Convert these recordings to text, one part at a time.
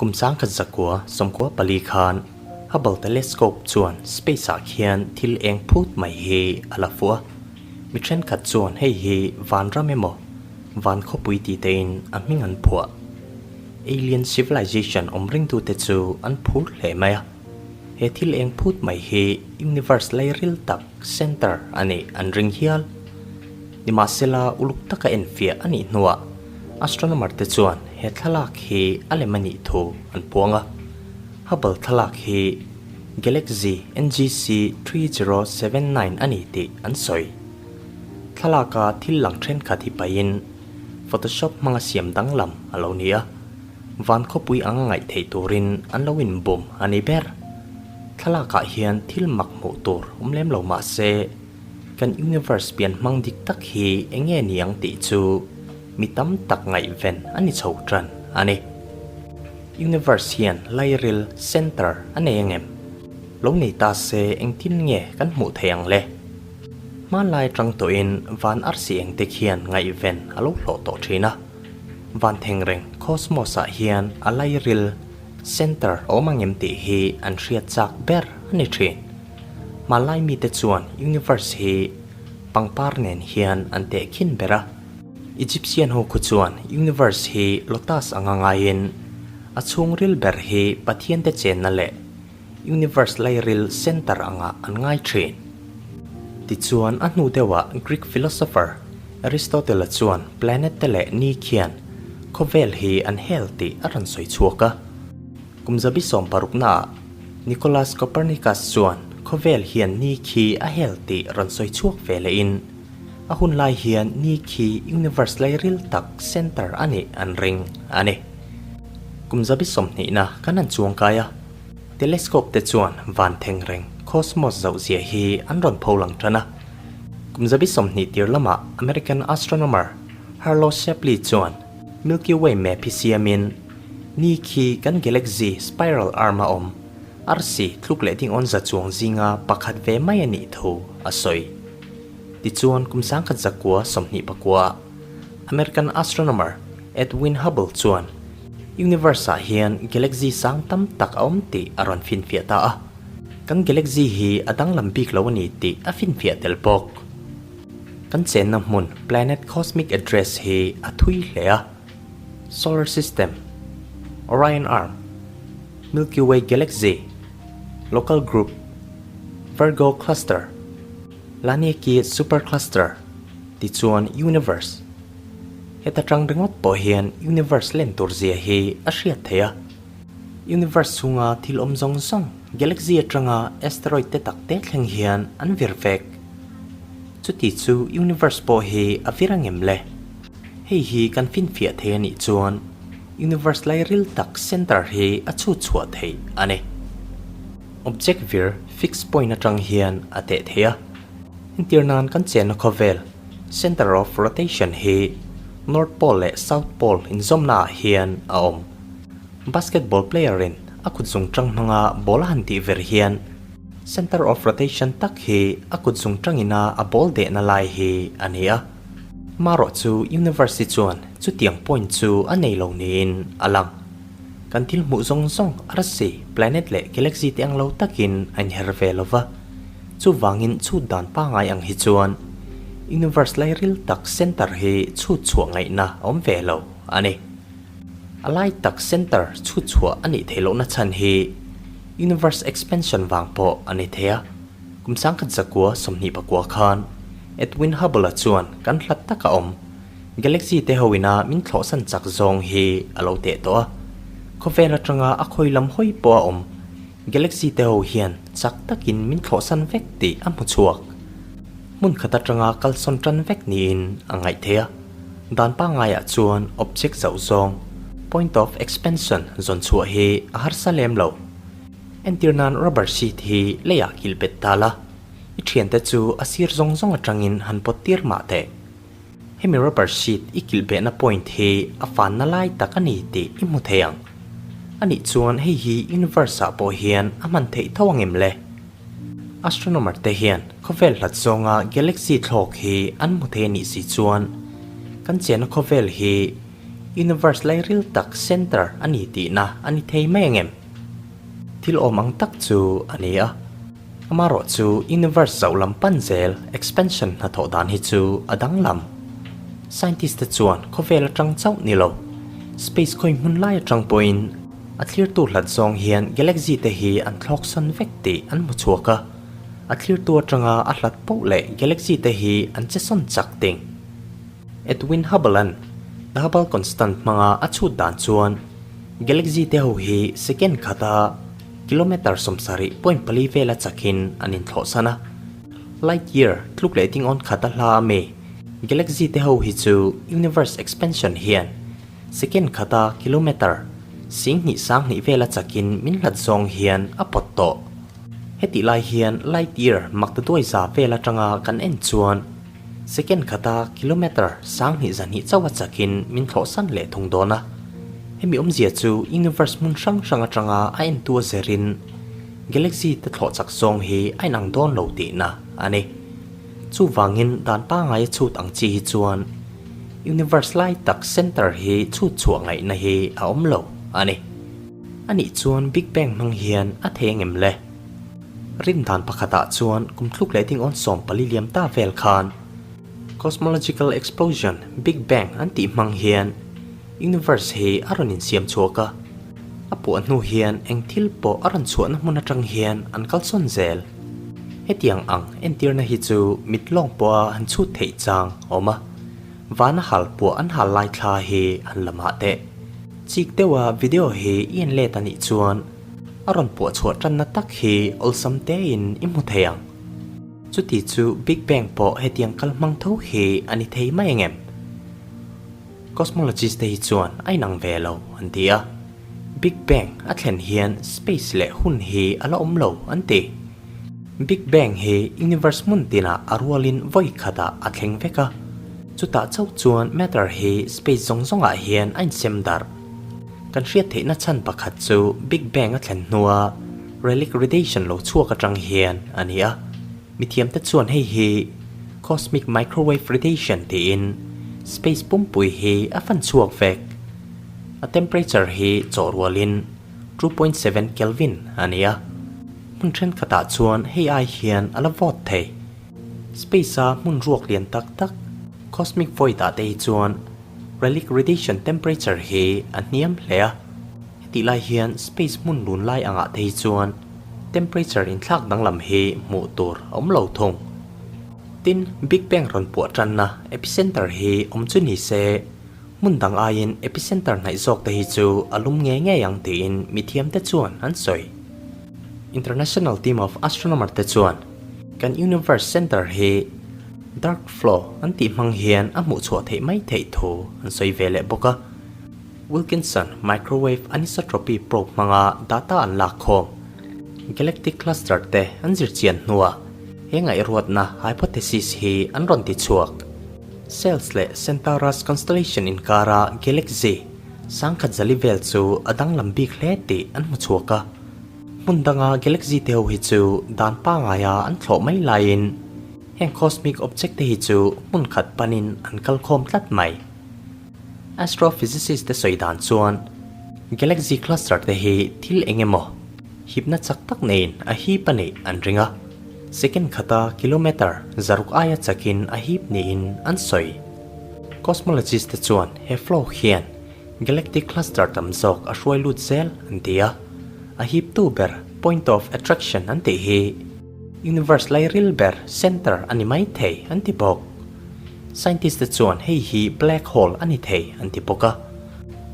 Kum 1994 khan Hubble Telescope chuan space-ah khian thil eng phut mai hi a la fuh a. Mi thenkhat chuan hei hi vanram emaw, van khawpui tih tein a hming an phuah. Alien civilization awm ringtute chu an phur hle mai a. He thil eng phut mai hi universe lairil tak, center, a nih an ring hial. Nimahsela uluk taka enfiah a nih hnuah astronomer te chuan he thlalak hi a lem a nih thu an puang a. Hubble thlalak hi Galaxy NGC 3079 a ni tih an sawi. Thlalaka thil lang thenkhat hi pahin Photoshop hmanga siam danglam a lo ni a, van khawpui anga ngaih theih turin an lo inbum a ni ber. Thlalakah hian thil mak hmuh tur awm lem lo mah se, kan universe pian hmang dik tak hi eng nge ni ang tih chu mi tam tak ngaihven a ni chho tan a ni. Universe hian lairil, center, a nei ang em? Lo nei ta se engtin nge kan hmuh theih ang le? Hmanlai atang tawhin van arsi engte khian ngaihven a lo hlawh tawh thin a. Van thengreng, cosmos, ah hian a lairil, center, a awm ang em tih hi an hriat chak ber a ni thin. Hmanlai mite chuan universe hi pangpar nen hian an tehkhin ber a. Egyptian ho khu chuan universe hi lotus anga ngaiin a chhungril ber hi pathiante chenna leh Universe lairil center anga an ngai thin. Tichuan a hnu deuhah Greek philosopher Aristotle-a chuan planet te leh ni khian khawvel hi an hel tih a rawn sawi chhuak a. Kum zabi sawmparuknaah Nicolaus Copernicus chuan khawvel hian ni khi a hel tih rawn sawi chhuak ve lehin a hun lai hian ni khi universe lairil tak center a nih an ring a ni. Kum zabi sawmhnihna kan han chuangkai a. Telescope te chuan van theng reng, cosmos, zoh zia hi an rawn pho lang tan a. Kum zabi 20 tir lamah American astronomer Harlow Shapley chuan Milky Way map hi siamin ni khi kan galaxy spiral arm a awm, arsi tluk leh ding awn za chuang zinga pakhat ve mai a nih thu a sawi. Tichuan kum 1929 American astronomer Edwin Hubble chuan Universe ah hian galaxy sang tam tak a awm tih a rawn finfiah ta a. Kan galaxy hi a danglam bik lo a ni tih a finfiah tel bawk. Kan chenna hmun planet cosmic address hi a thui hle a. Solar system, Orion Arm, Milky Way galaxy, Local Group, Virgo Cluster, Laniakea Supercluster, tichuan Universe. Heta tang ringawt pawh hian universe len tur zia hi a hriat theih a. Universe chhunga thil awm zawng zawng, galaxy atanga asteroid te tak te thleng hian an vir vek. Chuti chu universe pawh hi a vir angem le? Hei hi kan finfiah thei a nih chuan universe lairil tak center hi a chhut chhuah theih a ni. Object vir fixed point atang hian a teh theih a. Entir nan kan chenna khawvel Center of rotation hi North Pole leh South Pole inzawmna ah hian a awm. Basketball player in a kut zung tang hmanga ball a han tih ver hian center of rotation tak hi a kut zung tangina a ball dehna lai hi a ni a. Marawh chu universe hi chuan chutiang point chu a nei lo niin a lang. Kan thil hmuh zawng zawng arsi, planet leh galaxy te ang lo takin a inher ve lova. Chuvangin chhut dan pangngai ang hi chuan Universe lairil tak center hi chhut chhuah ngaihna a awm ve lo a ni. A lai tak center chhut chhuah a nih theih lohna chhan hi Universe expansion vang pawh a ni thei a. Kum 1929 khan Edwin Hubble-a chuan kan hlat taka awm Galaxy te ho ina min thlawhsan chak zawng hi a lo teh tawh a. Khawvel atanga a khawi lam hawi pawh a awm Galaxy te ho hian chak takin min thlawhsan vek tih a hmu chhuak. Hmun khat atanga kalsawn tan vek niin a ngaih theih a. Dan pangaiah chuan object zauh zawng, point of expansion, zawn chhuah hi a harsa lem lo. Entir nan rubber sheet hi leiah kilh bet ta la, i thiante chu a sir zawng zawng atangin han pawt tir mah teh. Hemi rubber sheet i kilh behna point hi a fanna lai tak a ni tih i hmu thei ang. A nih chuan hei hi universe ah pawh hian a hman theih tho ang em le? Astronomer te hian khawvel hlat zawnga galaxy thlawk hi an hmu thei a nih si chuan kan chenna khawvel hi Universe lairil tak center a ni tihna a ni thei mai angem? Thil awm ang tak chu a ni a. Amarawh chu universe zauh lam pan zel expansion hnathawh dan hi chu a danglam. Scientist te chuan khawvel atang chauh ni lo, space khawi hmun lai atang pawhin a thlirtu hlat zawng hian galaxy te hi an thlawk sawn vek tih an hmu chhuak a. A thlirtu atanga a hlat poh leh galaxy te hi an che sawn chak ting. Edwin Hubble-a'n The Hubble Constant hmanga a chhut dan chuan galaxy te ho hi second khata kilometre 70.4 vela chakin an inthlawhsan a. Light year tluk leh dingawn khata hla a mi galaxy te ho hi chu universe expansion hian second khata kilometre 22,000 vela chakin min hlat zawng hian a pawt tawh. Hetih lai hian light year maktaduai za vel atanga kan en chuan Second khata kilometre 2200 chauha chakin min thlawhsan leh thung dawn a. Hemi awmzia chu universe hmun hrang hrang atanga a entu a zerin galaxy te thlawh chak zawng hi a inang dawn lo tihna a ni. Chuvangin dan pangai a chhut ang chi hi chuan universe lai tak center hi chhut chhuah ngaihna hi a awm lo a ni. Anih chuan Big Bang hmang hian a thei angem le? Rin dan pakhatah chuan kum thluk leh ding awn 14 liam ta vel khan Cosmological Explosion, Big Bang, an tih hmang hian Universe hi a rawn insiam chhuak a. A puah hnu hian eng thil pawh a rawn chhuahna hmun atang hian an kalsawn zel. Hetiang ang entirna hi chu mit lawng pawha han chhut theih chang a awm a. Vana hal puah an hal lai thla hi an la mah teh. Chik deuha video hi i en let a nih chuan A rawn puah chhuah tanna tak hi awlsam tein i hmu thei ang. Chuti chu Big Bang pawh hetiang kal hmang tho hi a ni thei mai ang em? Cosmologist te hi chuan a inang ve lo an ti a. Big Bang a thlen hian space leh hun hi a la awm lo an ti. Big Bang hi universe hmun tinah a rualin vawi khatah a thleng vek a. Chutah chauh chuan matter hi space zawng zawngah hian a insem darh. Kan hriat theihna chhan pakhat chu Big Bang a thlen hnua relic radiation lo chhuak atang hian a ni a. Mithiamte chuan hei hi cosmic microwave radiation tiin space pumpui hi a fan chhuak vek. A temperature hi chawh rualin 2.7 Kelvin a ni a. Hmun thenkhatah chuan hei ai hian a la vawt thei. Space-a hmun ruak lian tak tak cosmic void-ah te hi chuan Relic radiation temperature hi a hniam hle a, hetih lai hian space hmun lun lai angah te hi chuan temperature inthlak danglam hi hmuh tur a awm lo thung. Tin, Big Bang rawn puah tanna epicenter hi awm chu ni se, hmun dang aiin epicenter hnaih zawk te hi chu a lum ngei ngei ang tiin mithiam te chuan an sawi. International team of astronomer te chuan kan universe center hi Dark flow an tih hmang hian a hmuh chhuah theih mai theih thu an sawi ve leh bawk a. Wilkinson microwave anisotropy probe hmanga data an lak khawm. Galactic cluster te an zir chian hnuah he ngaihruatna hypothesis hi an rawn ti chhuak. Cells leh Centaurus constellation inkara galaxy sangkhat zali vel chu a danglam bik hle tih an hmu chhuak a. Hmun danga galaxy te ho hi chu dan pangaia an thlawh mai laiin Heng cosmic object te hi chu hmun khat panin an kal khawm tlat mai. Astrophysicist te sawi dan chuan galaxy cluster te hi thil eng emaw hipna chak tak neiin a hip a neih an ring a, second khata kilometre 600 aia chakin a hip niin an sawi. Cosmologist te chuan he flow hian galactic cluster tam zawk a hruai lut zel an ti a, a hiptu ber point of attraction an tih hi Universe lairil ber center a ni mai thei an ti bawk. Scientist te chuan hei hi black hole a ni thei an ti bawk a.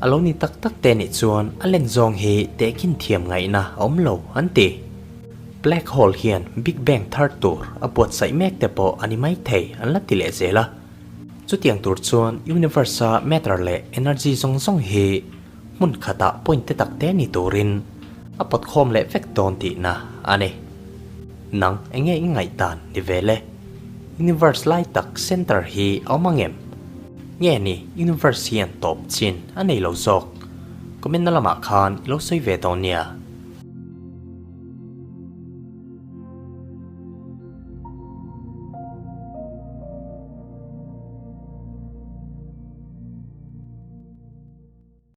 A lo ni tak tak te nih chuan a len zawng hi tehkhin thiam ngaihna a awm lo an ti. Black hole hian Big Bang thar tur a buatsaih mek te pawh a ni mai thei an la ti leh zel a. Chutiang tur chuan universe a matter leh energy zawng zawng hi hmun khatah point te tak te ni turin a pawt khawm leh vek dawn tihna a ni. Nang eng nge i ngaihdan ni ve le? Universe lai tak center hi a awm ang em? Nge ni universe hian tawp chin a nei lo zawk? Comment na lamah khan i lo sawi ve dawn nia.